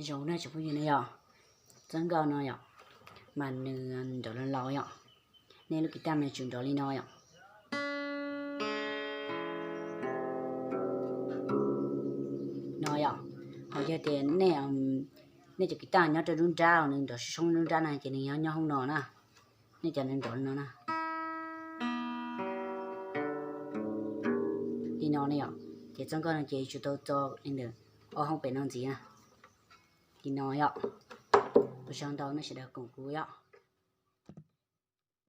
Zoo na tsoom phooj ywg ne yom, txoj nkauj no yom, mas nws nrov laus laus yom. Nej lub guitar mas tsum nrov li no yom. No yom, ho yog tias nej, nej cov guitar nyob rau lub nrab, nws nrov soob soob lub nrab no ces nws nyob nyob hauv no na. Nej cov nws nrov li no na. Li no ne yom, ces txoj nkauj no ces yuav tsum tau txo li ntawm ob hoob pem no ntxiv na. Li no yom. Ua tsaug ntau nej sawv daws koom kuv yom.